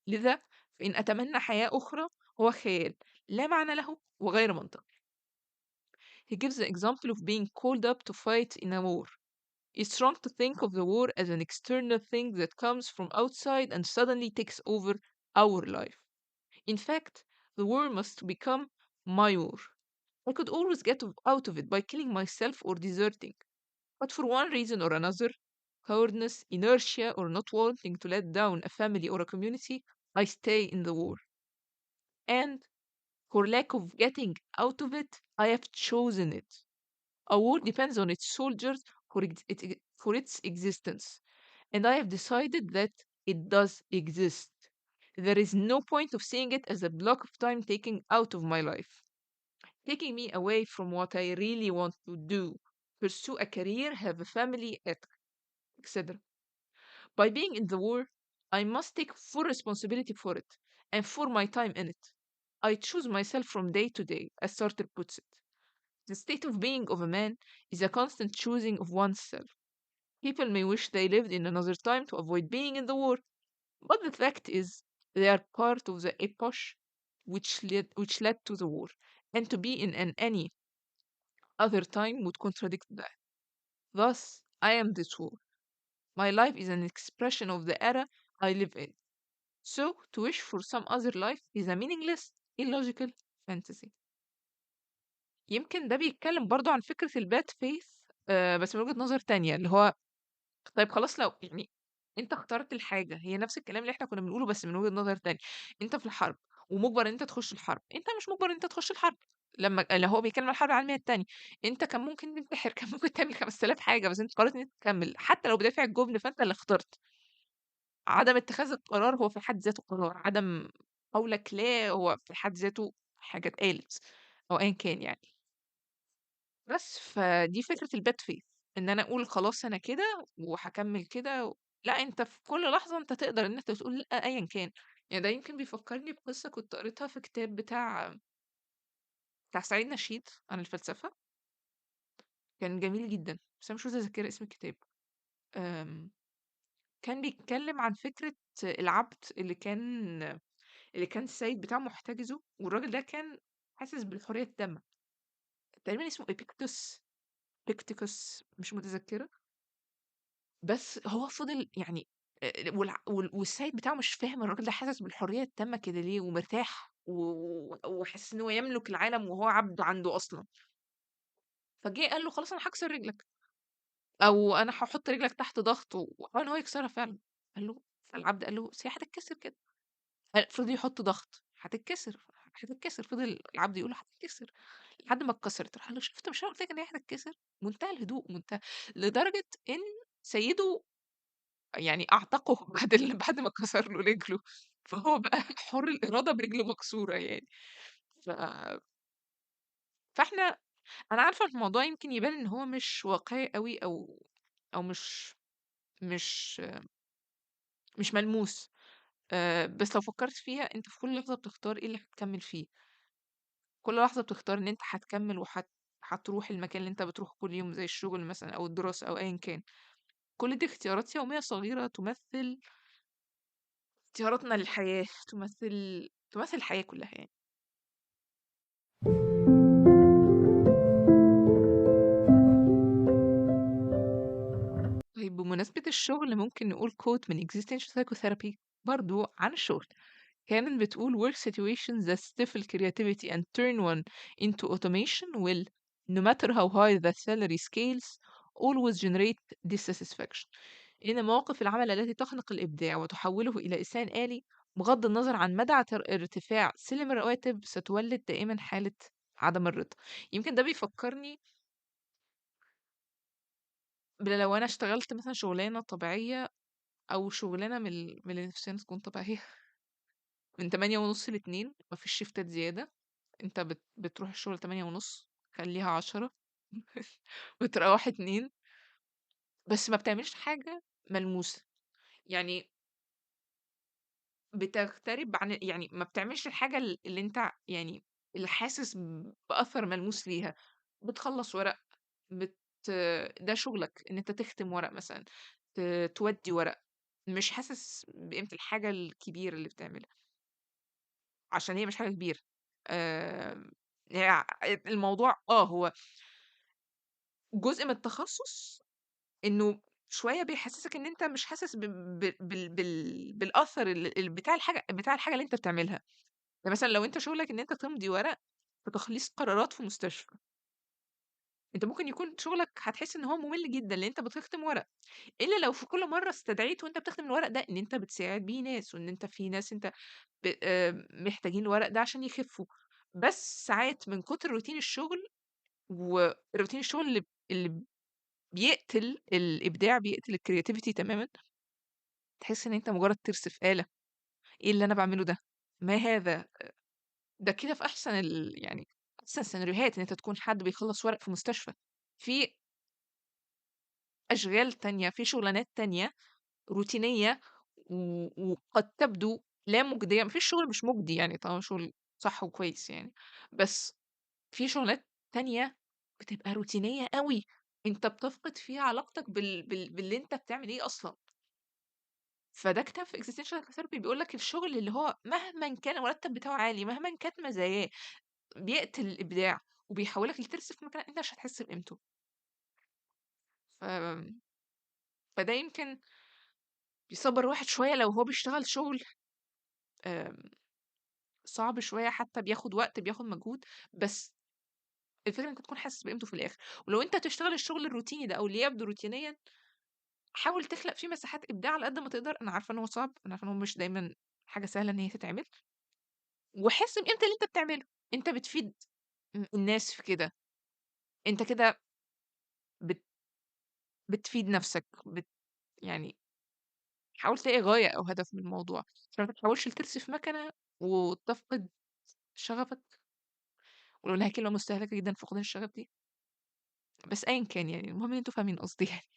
لذا فإن أتمنى حياة أخرى هو خيال لا معنى له وغير منطقي. He gives the example of being called up to fight in a war. It's wrong to think of the war as an external thing that comes from outside and suddenly takes over our life. In fact, the war must become my war. I could always get out of it by killing myself or deserting. But for one reason or another, cowardice, inertia, or not wanting to let down a family or a community, I stay in the war. And for lack of getting out of it, I have chosen it. A war depends on its soldiers for its existence. And I have decided that it does exist. There is no point of seeing it as a block of time taking out of my life, taking me away from what I really want to do, pursue a career, have a family, etc. By being in the war, I must take full responsibility for it and for my time in it. I choose myself from day to day, as Sartre puts it. The state of being of a man is a constant choosing of oneself. People may wish they lived in another time to avoid being in the war, but the fact is they are part of the epoch which led to the war, and to be in an any other time would contradict that. Thus, I am this war. My life is an expression of the era I live in. So, to wish for some other life is a meaningless, illogical fantasy. يمكن ده بيتكلم برضو عن فكرة ال bad faith، بس من وجهة نظر تانية، اللي هو طيب خلاص لو يعني انت اخترت الحاجة، هي نفس الكلام اللي احنا كنا بنقوله بس من وجهة نظر تانية. انت في الحرب ومجبر ان انت تخش الحرب، انت مش مجبر ان انت تخش الحرب. لما اللي هو بيتكلم عن الحرب العالمية التانية، انت كان ممكن تنتحر، كان ممكن تعمل 5000 حاجة، بس انت قررت ان انت تكمل حتى لو بدافع الجبن، فانت اللي اخترت. عدم اتخاذ القرار هو في حد ذاته قرار، عدم قولك لا هو في حد ذاته حاجة اتقالت أو أيًا كان يعني. بس فدي فكرة الbad faith، إن أنا أقول خلاص أنا كده وهاكمل كده لأ، أنت في كل لحظة أنت تقدر إن أنت تقول لأ أيًا كان. يعني ده يمكن بيفكرني بقصة كنت قريتها في كتاب بتاع سعيد نشيد عن الفلسفة. كان جميل جدًا، بس أنا مش متذكرة اسم الكتاب. كان بيتكلم عن فكرة العبد اللي كان السيد بتاعه محتجزه، والراجل ده كان حاسس بالحرية التامة. تقريبًا اسمه إبيكتوس بيكتيكوس، مش متذكرة. بس هو فضل يعني والسيد بتاعه مش فاهم الراجل ده حاسس بالحرية التامة كده ليه، ومرتاح وحاسس إن هو يملك العالم وهو عبد عنده أصلًا. فجه قال له خلاص أنا هاكسر رجلك، أو أنا هاحط رجلك تحت ضغط، وحاول إن هو يكسرها فعلًا. قال له، فالعبد قال له: "بس هي هتتكسر كده." فضل يحط ضغط، هتتكسر، هتتكسر، فضل العبد يقول له هتتكسر، لحد ما اتكسرت. راح قال له: "شُفت، مش أنا قُلت لك إن هي هتتكسر؟" منتهى الهدوء، منتهى، لدرجة إن سيده يعني أعتقه بعد ما كسر له رجله، فهو بقى حُر الإرادة برجل مكسورة يعني. ف فإحنا، أنا عارفة الموضوع يمكن يبان إن هو مش واقعي أوي، أو مش مش ملموس، بس لو فكرت فيها أنت في كل لحظة بتختار إيه اللي هتكمل فيه، كل لحظة بتختار إن أنت هتكمل هتروح المكان اللي أنت بتروحه كل يوم زي الشغل مثلًا أو الدراسة أو أيًا كان. كل دي اختيارات يومية صغيرة تمثل اختياراتنا للحياة، تمثل الحياة كلها يعني. طيب بمناسبة الشغل ممكن نقول quote من Existential Psychotherapy برضو عن الشغل. كانت بتقول work situations that stifle creativity and turn one into automation will, no matter how high the salary scales, always generate dissatisfaction. إن مواقف العمل التي تخنق الإبداع وتحوله إلى إنسان آلي بغض النظر عن مدى ارتفاع سلم الرواتب ستولد دائما حالة عدم الرضا. يمكن ده بيفكرني لو أنا اشتغلت مثلا شغلانة طبيعية أو شغلانة من اللي نفسنا تكون طبيعية من تمانية ونص لاتنين، مفيش شيفتات زيادة، أنت بتروح الشغل تمانية ونص خليها 10 وتروح 2، بس ما بتعملش حاجة ملموسة، يعني بتغترب عن، يعني ما بتعملش الحاجة اللي انت يعني اللي حاسس بأثر ملموس ليها. بتخلص ورق، ده شغلك ان انت تختم ورق مثلا، تودي ورق، مش حاسس بقيمة الحاجة الكبيرة اللي بتعملها عشان هي مش حاجة كبيرة. يعني الموضوع هو جزء من التخصص انه شوية بيحسسك ان انت مش حاسس بالأثر بتاع الحاجة، بتاع الحاجة اللي انت بتعملها. يعني مثلا لو انت شغلك ان انت تمضي ورق في تخليص قرارات في مستشفى، انت ممكن يكون شغلك هتحس ان هو ممل جدا لان انت بتختم ورق، الا لو في كل مرة استدعيت وانت بتختم الورق ده ان انت بتساعد بيه ناس، وان انت في ناس انت محتاجين الورق ده عشان يخفوا. بس ساعات من كتر روتين الشغل، وروتين الشغل اللي بيقتل الإبداع، بيقتل ال creativity تماما، تحس ان انت مجرد ترس في آلة. ايه اللي انا بعمله ده؟ ما هذا ده كده في احسن يعني احسن سيناريوهات ان انت تكون حد بيخلص ورق في مستشفى. في اشغال تانية، في شغلانات تانية روتينية وقد تبدو لا مجدية، مفيش شغل مش مجدي يعني، طبعا شغل صح وكويس يعني، بس في شغلانات تانية بتبقى روتينية قوي، انت بتفقد فيها علاقتك باللي انت بتعمل ايه اصلا. فده كتاب في Existential Psychotherapy بيقول لك الشغل اللي هو مهما كان المرتب بتاعه عالي، مهما كانت مزاياه، بيقتل الإبداع وبيحولك لترس في مكان انت مش هتحس بقيمته. فده يمكن بيصبر واحد شوية لو هو بيشتغل شغل صعب شوية، حتى بياخد وقت، بياخد مجهود، بس الفكرة انك تكون حاسس بقيمته في الآخر. ولو انت تشتغل الشغل الروتيني ده أو اللي يبدو روتينيا، حاول تخلق فيه مساحات إبداع على قد ما تقدر. أنا عارفة إن هو صعب، أنا عارفة إن هو مش دايماً حاجة سهلة إن هي تتعمل، وحس بقيمة اللي أنت بتعمله. أنت بتفيد الناس في كده، أنت كده بتفيد نفسك، يعني حاول تلاقي غاية أو هدف من الموضوع عشان ما تتحولش لترس في مكنة وتفقد شغفك. ولو إنها كلمة مستهلكة جداً فقدان الشغف دي، بس أياً كان يعني، المهم إن أنتوا فاهمين قصدي يعني.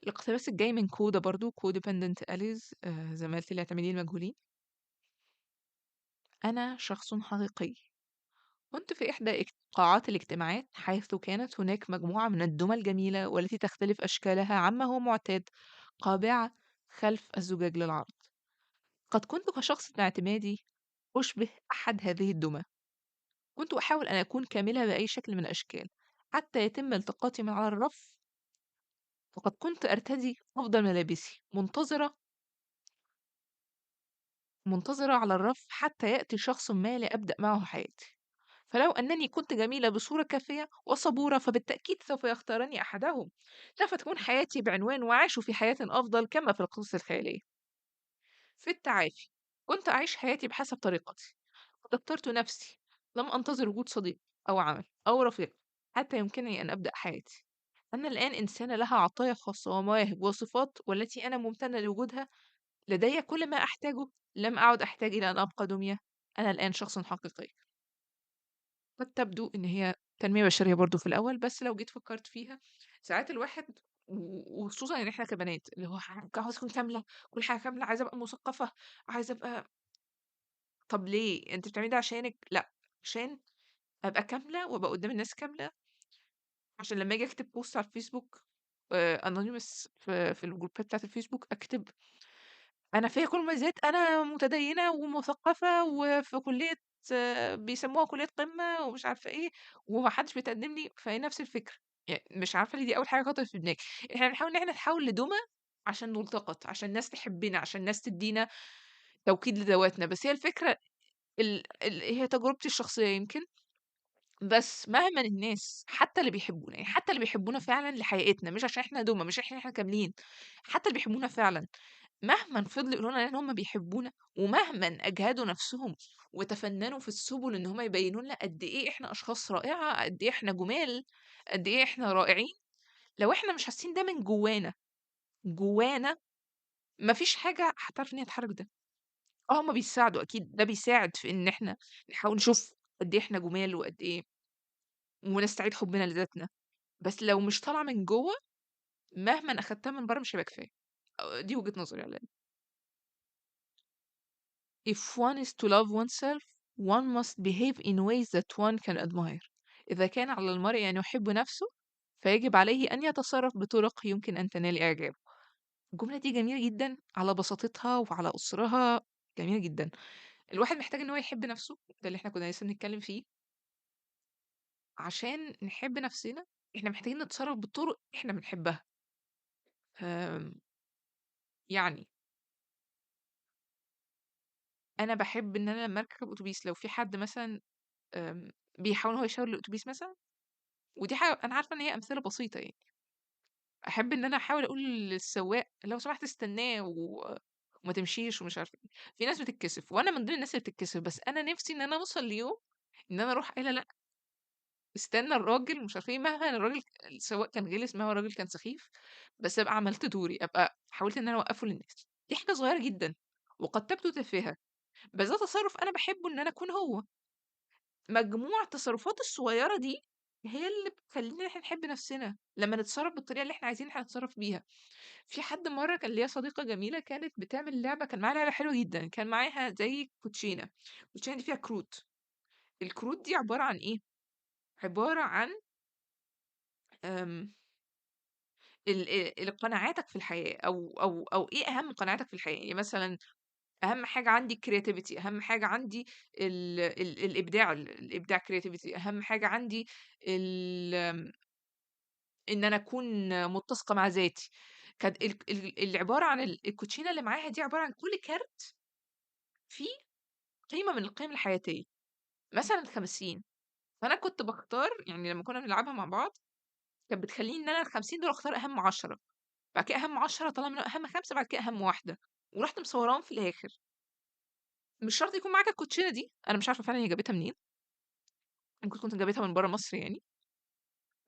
الاقتباس الجاي من كودا برضو، Codependent Allies، زمالتي الاعتماديين المجهولين. أنا شخص حقيقي. كنت في إحدى قاعات الاجتماعات حيث كانت هناك مجموعة من الدمى الجميلة والتي تختلف أشكالها عما هو معتاد، قابعة خلف الزجاج للعرض. قد كنت كشخص اعتمادي أشبه أحد هذه الدمى. كنت أحاول أن أكون كاملة بأي شكل من الأشكال، حتى يتم التقاطي من على الرف، فقد كنت أرتدي أفضل ملابسي، منتظرة على الرف حتى يأتي شخص ما لأبدأ معه حياتي. فلو أنني كنت جميلة بصورة كافية وصبورة فبالتأكيد سوف يختارني أحدهم. سوف تكون حياتي بعنوان وعاشوا في حياة أفضل كما في القصص الخيالية. في التعافي كنت أعيش حياتي بحسب طريقتي، قد اخترت نفسي، لم أنتظر وجود صديق أو عمل أو رفيق حتى يمكنني أن أبدأ حياتي. أنا الآن إنسانة لها عطايا خاصة ومواهب وصفات والتي أنا ممتنة لوجودها، لدي كل ما أحتاجه، لم أعد أحتاج إلى أن أبقى دمية، أنا الآن شخص حقيقي. قد تبدو إن هي تنمية بشرية برضه في الأول، بس لو جيت فكرت فيها ساعات الواحد وخصوصًا إن إحنا كبنات اللي هو عاوزة أكون كاملة، كل حاجة كاملة، عايزة أبقى مثقفة، عايزة أبقى. طب ليه؟ أنتِ بتعملي ده عشانِك؟ لأ، عشان أبقى كاملة وأبقى قدام الناس كاملة، عشان لما آجي أكتب post على الفيسبوك anonymous في الجروبات بتاعة الفيسبوك أكتب أنا فيّا كل المميزات، أنا متدينة ومثقفة وفي كلية بيسموها كلية قمة ومش عارفة إيه، وما حدش بيتقدم لي، فهي نفس الفكرة، يعني مش عارفة ليه دي أول حاجة خطرت في دماغي. إحنا بنحاول إن إحنا نتحول لدُمى عشان نلتقط، عشان الناس تحبنا، عشان الناس تدّينا توكيد لذواتنا، بس هي الفكرة ال ال هي تجربتي الشخصية يمكن، بس مهمًا الناس حتى اللي بيحبونا، يعني حتى اللي بيحبونا فعلًا لحقيقتنا، مش عشان إحنا دُمى، مش عشان إحنا كاملين، حتى اللي بيحبونا فعلًا مهمًا فضلوا يقولوا لنا إن هم بيحبونا، ومهمًا أجهدوا نفسهم وتفننوا في السبل إن هم يبينوا لنا قد إيه إحنا أشخاص رائعة، قد إيه إحنا جُمال، قد إيه إحنا رائعين، لو إحنا مش حاسين ده من جوانا، جوانا ما فيش حاجة هتعرف إن هي تحرك ده. هم بيساعدوا أكيد، ده بيساعد في إن إحنا نحاول نشوف قد إيه إحنا جُمال وقد إيه ونستعيد حبنا لذاتنا، بس لو مش طالعة من جوّه مهمًا أخدتها من برّه مش هيبقى كفاية. دي وجهة نظري على الأقل. If one is to love oneself, one must behave in ways that one can admire. إذا كان على المرء أن يحب نفسه فيجب عليه أن يتصرف بطرق يمكن أن تنال إعجابه. الجملة دي جميلة جدا على بساطتها وعلى قصرها، جميلة جدا. الواحد محتاج إن هو يحب نفسه، ده اللي إحنا كنا لسه بنتكلم فيه. عشان نحب نفسنا إحنا محتاجين نتصرف بطرق إحنا بنحبها. يعني أنا باحب إن أنا لمّا أركب أوتوبيس لو في حد مثلًا بيحاول إن هو يشاور للأوتوبيس مثلًا، ودي حاجة أنا عارفة إن هي أمثلة بسيطة يعني، أحب إن أنا أحاول أقول للسواق لو سمحت استناه وما تمشيش ومش عارفة إيه. في ناس بتتكسف وأنا من ضمن الناس اللي بتتكسف، بس أنا نفسي إن أنا أوصل ليوم إن أنا أروح قايلة لأ استنى الراجل مش عارفة إيه، مهما الراجل السواق كان غلس، مهما الراجل كان سخيف، بس أبقى عملت دوري، أبقى حاولت إن أنا أوقفه للناس. دي حاجة صغيرة جدًا وقد تبدو تافهة، بس ده تصرف أنا باحبه إن أنا أكون هو. مجموع التصرفات الصغيرة دي هي اللي بتخلينا إحنا نحب نفسنا لما نتصرف بالطريقة اللي إحنا عايزين إحنا نتصرف بيها. في حد مرة كان ليا صديقة جميلة كانت بتعمل لعبة، كان معاها لعبة حلوة جدا، كان معاها زي كوتشينة، الكوتشينة دي فيها كروت. الكروت دي عبارة عن إيه؟ عبارة عن قناعاتك في الحياة، أو إيه أهم قناعاتك في الحياة. يعني مثلاً أهم حاجة عندي creativity، أهم حاجة عندي الإبداع، الإبداع creativity، أهم حاجة عندي إن أنا أكون متسقة مع ذاتي. كانت العبارة عن الكوتشينة اللي معاها دي عبارة عن كل كارت فيه قيمة من القيم الحياتية، مثلاً 50. فأنا كنت بختار، يعني لما كنا بنلعبها مع بعض كانت بتخليني إن أنا ال50 دول أختار أهم 10، بعد كده أهم 10 طلع منهم أهم 5، بعد كده أهم 1، ورحت مصوراهم في الآخر. مش شرط يكون معاك الكوتشينة دي، أنا مش عارفة فعلاً هي جابتها منين، ممكن تكون جابتها من برا مصر يعني،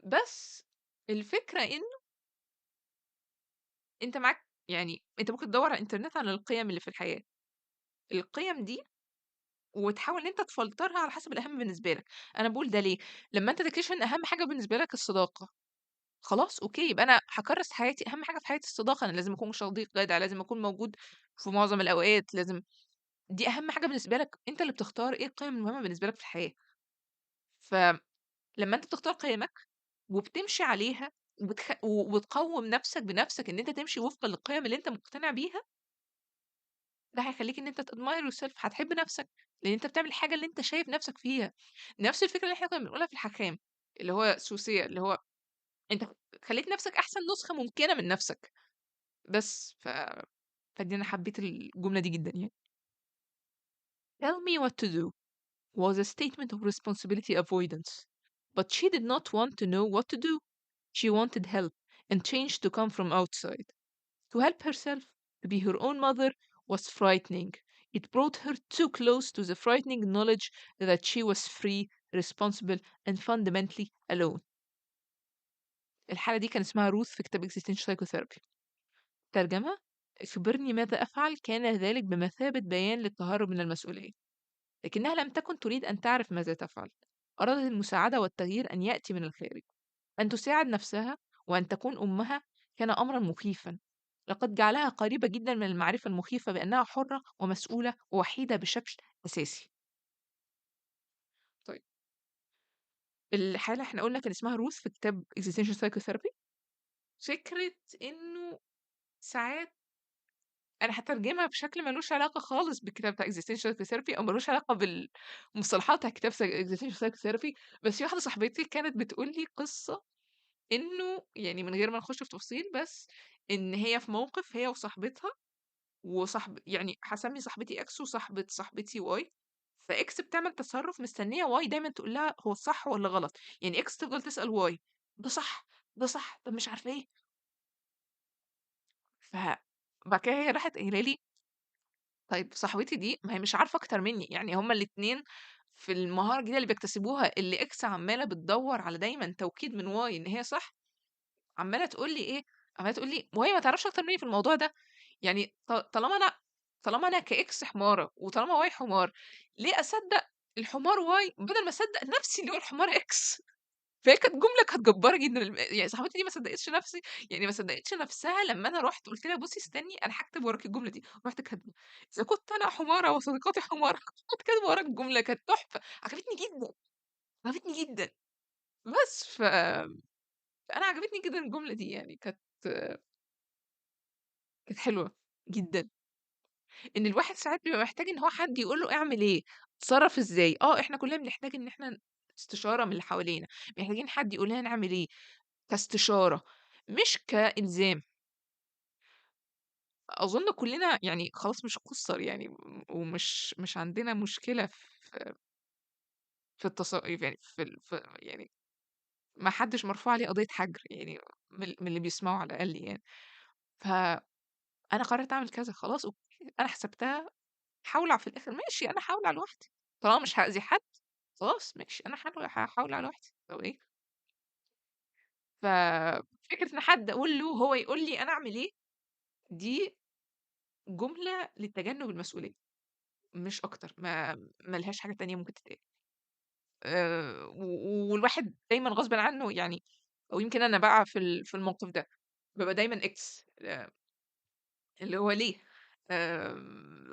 بس الفكرة إنه أنت معاك، يعني أنت ممكن تدور على الإنترنت على القيم اللي في الحياة، القيم دي وتحاول إن أنت تفلترها على حسب الأهم بالنسبة لك. أنا بقول ده ليه؟ لما أنت تكتشف إن أهم حاجة بالنسبة لك الصداقة، خلاص أوكي، يبقى أنا هكرس حياتي، أهم حاجة في حياتي الصداقة، أنا لازم أكون صديق جدع، لازم أكون موجود في معظم الأوقات، لازم دي أهم حاجة بالنسبة لك، أنت اللي بتختار إيه القيم المهمة بالنسبة لك في الحياة. فلما أنت بتختار قيمك وبتمشي عليها وبتقوم نفسك بنفسك إن أنت تمشي وفقا للقيم اللي أنت مقتنع بيها، ده هيخليك إن أنت تadmire yourself، هتحب نفسك لأن أنت بتعمل الحاجة اللي أنت شايف نفسك فيها. نفس الفكرة اللي إحنا كنا بنقولها في الحكام، اللي هو سوسية، اللي هو أنت خلّيت نَفْسك أحسن نسخة ممكنة من نَفْسك، بس فدي أنا حبيت الجملة دي جدًا يعني. Tell me what to do was a statement of responsibility avoidance, but she did not want to know what to do. She wanted help and change to come from outside. To help herself, to be her own mother, was frightening. It brought her too close to the frightening knowledge that she was free, responsible, and fundamentally alone. الحالة دي كان اسمها روث في كتاب Existential Psychotherapy. ترجمة: اخبرني ماذا أفعل كان ذلك بمثابة بيان للتهرب من المسؤولية، لكنها لم تكن تريد أن تعرف ماذا تفعل. أرادت المساعدة والتغيير أن يأتي من الخارج، أن تساعد نفسها وأن تكون أمها كان أمرا مخيفا. لقد جعلها قريبة جدا من المعرفة المخيفة بأنها حرة ومسؤولة ووحيدة بشكل أساسي. طيب، الحالة احنا قلنا كان اسمها روث في كتاب Existential Psychotherapy. فكرة إنه ساعات أنا هترجمها بشكل ملوش علاقة خالص بالكتاب بتاع Existential Psychotherapy أو ملوش علاقة بالمصطلحات بتاع كتاب Existential Psychotherapy، بس في واحدة صاحبتي كانت بتقول لي قصة إنه يعني من غير ما نخش في تفاصيل، بس إن هي في موقف هي وصاحبتها وصاحب، يعني هاسمي صاحبتي X وصاحبة صاحبتي Y، فX بتعمل تصرُّف مستنية Y دايمًا تقول لها هو صح والّا غلط، يعني X تفضل تسأل Y ده صح، ده صح، طب مش عارفة إيه. فبعد كده هي راحت قايلة لي طيب صاحبتي دي ما هي مش عارفة أكتر مني، يعني هُم الاتنين في المهارة الجديدة اللي بيكتسبوها اللي X عمّالة بتدوّر على دايمًا توكيد من Y إن هي صح، عمّالة تقول لي إيه، عمّالة تقول لي وهي ما تعرفش أكتر مني في الموضوع ده، يعني طالما أنا كX حمارة وطالما Y حمار، ليه أصدّق الحمار Y بدل ما أصدّق نفسي اللي هو الحمار X؟ فهي كانت جملة كانت جبارة جدًا، يعني صاحبتي دي ما صدقتش نفسي، يعني ما صدقتش نفسها لمّا أنا رُحت قُلت لها بُصّي استني أنا هاكتب وراكِ الجملة دي، رُحت كاتبة إذا كنت أنا حمارة وصديقاتي حمارة، كنت كاتبة وراكِ الجملة، كانت تحفة، عجبتني جدًا، عجبتني جدًا، بس فأنا عجبتني جدًا الجملة دي، يعني كانت حلوة جدًا. إن الواحد ساعات بيبقى محتاج إن هو حد يقول له اعمل إيه، اتصرّف إزاي. إحنا كلنا بنحتاج إن إحنا استشارة من اللي حوالينا، محتاجين حد يقول لنا نعمل إيه كاستشارة، مش كإلزام. أظن كلنا يعني خلاص مش قُصّر يعني، ومش مش عندنا مشكلة في التص يعني في ال في يعني ما حدش مرفوع عليه قضية حجر يعني من اللي بيسمعوا على الأقل يعني. فأنا قررت أعمل كذا خلاص okay، أنا حسبتها هاولع في الآخر ماشي، أنا هاولع لوحدي، طالما مش هأذي حد خلاص ماشي، أنا هاولع لوحدي، طب إيه؟ ففكرة إن حد أقول له هو يقول لي أنا أعمل إيه، دي جملة لتجنب المسؤولية مش أكتر، ما لهاش حاجة تانية ممكن تتقال. والواحد دايمًا غصبٍ عنه يعني، أو يمكن أنا بقى في الموقف ده بابقى دايمًا X، اللي هو ليه؟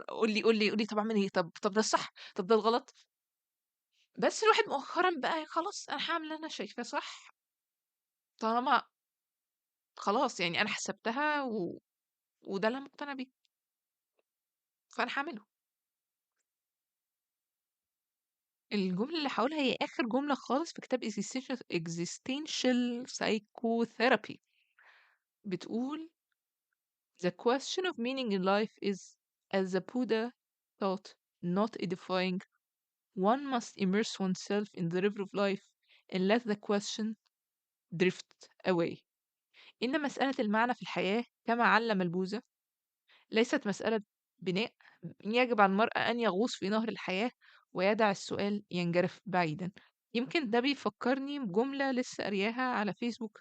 قُل لي قُل لي قُل لي طب أعمل إيه؟ طب ده الصح، طب ده الغلط؟ بس الواحد مؤخرًا بقى خلاص أنا هاعمل اللي أنا شايفاه صح، طالما خلاص يعني أنا حسبتها وده اللي أنا مقتنعة بيه، فأنا هاعمله. الجملة اللي هاقولها هي آخر جملة خالص في كتاب Existential Psychotherapy، بتقول The question of meaning in life is, as the Buddha taught, not edifying. One must immerse oneself in the river of life and let the question drift away. إن مسألة المعنى في الحياة كما علم البوذا ليست مسألة بناء، يجب على المرء أن يغوص في نهر الحياة ويدع السؤال ينجرف بعيدا. يمكن ده بيفكرني بجملة لسه قارياها على فيسبوك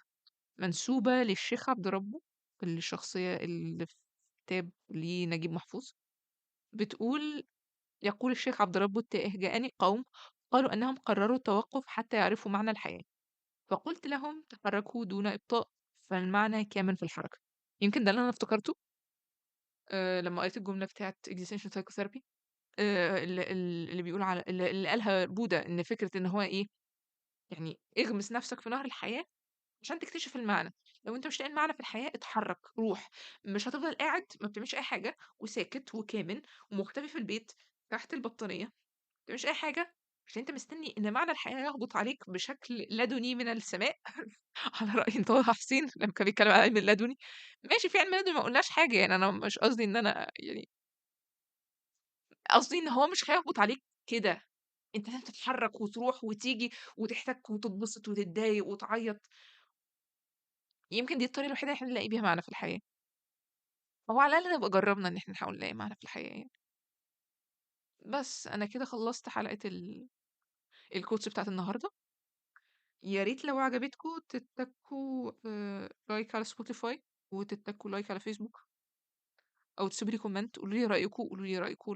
منسوبة للشيخ عبد ربه، الشخصية اللي في كتاب لنجيب محفوظ، بتقول يقول الشيخ عبد ربه التائه: جاءني قوم قالوا أنهم قرروا التوقف حتى يعرفوا معنى الحياة، فقلت لهم تحركوا دون إبطاء فالمعنى كامن في الحركة. يمكن ده اللي أنا افتكرته لما قريت الجملة بتاعت Existential Psychotherapy، اللي بيقول على اللي قالها بوذا، إن فكرة إن هو إيه، يعني اغمس نفسك في نهر الحياة عشان تكتشف المعنى. لو أنت مش لاقي المعنى في الحياة اتحرك، روح، مش هتفضل قاعد ما بتعملش أي حاجة وساكت وكامن ومختفي في البيت تحت البطانية ما بتعملش أي حاجة. عشان أنت مستني إن معنى الحياة يهبط عليك بشكل لدني من السماء على رأي طه حسين لمّا كان بيتكلم عن العلم اللدني، ماشي في علم لدني ما قلناش حاجة يعني، أنا مش قصدي إن أنا يعني قصدي إن هو مش هيهبط عليك كده، أنت لازم تتحرك وتروح وتيجي وتحتك وتتبسط وتتضايق وتعيط. يمكن دي الطريقة الوحيدة اللي إحنا نلاقي بيها معنى في الحياة. أو على الأقل نبقى جربنا إن إحنا نحاول نلاقي معنى في الحياة يعني. بس أنا كده خلصت حلقة ال quotes بتاعت النهاردة. يا ريت لو عجبتكم تتكوا like على سبوتيفاي، وتتكوا like على فيسبوك، أو تسيبوا لي comment، قولوا لي رأيكم، قولوا لي رأيكم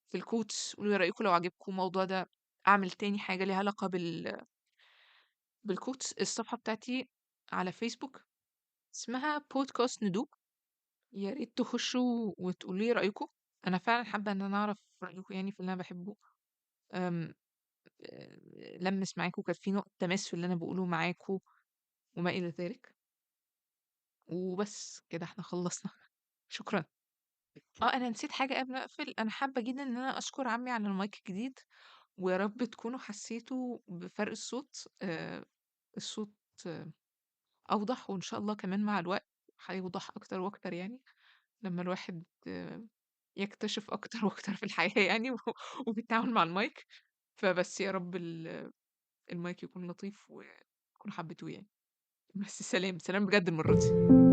في ال quotes، قولوا لي رأيكم لو عجبكم الموضوع ده أعمل تاني حاجة ليها علاقة بال quotes. الصفحة بتاعتي على فيسبوك اسمها بودكاست ندوب، يا ريت تخشوا وتقولوا لي رأيكم. أنا فعلا حابة إن أنا أعرف رأيكم يعني في اللي أنا بحبه. لمس معاكم، كانت في نقطة تماس في اللي أنا بقوله معاكم وما إلى ذلك. وبس كده احنا خلصنا. شكرا. أنا نسيت حاجة قبل ما أقفل. أنا حابة جدا إن أنا أشكر عمي على المايك الجديد، ويا رب تكونوا حسيتوا بفرق الصوت. الصوت أوضح، وإن شاء الله كمان مع الوقت هيوضح أكتر وأكتر يعني، لما الواحد يكتشف أكتر وأكتر في الحياة يعني، وبالتعامل مع المايك. فبس يا رب المايك يكون لطيف وتكونوا حبيتوه يعني. بس سلام سلام بجد المرة دي.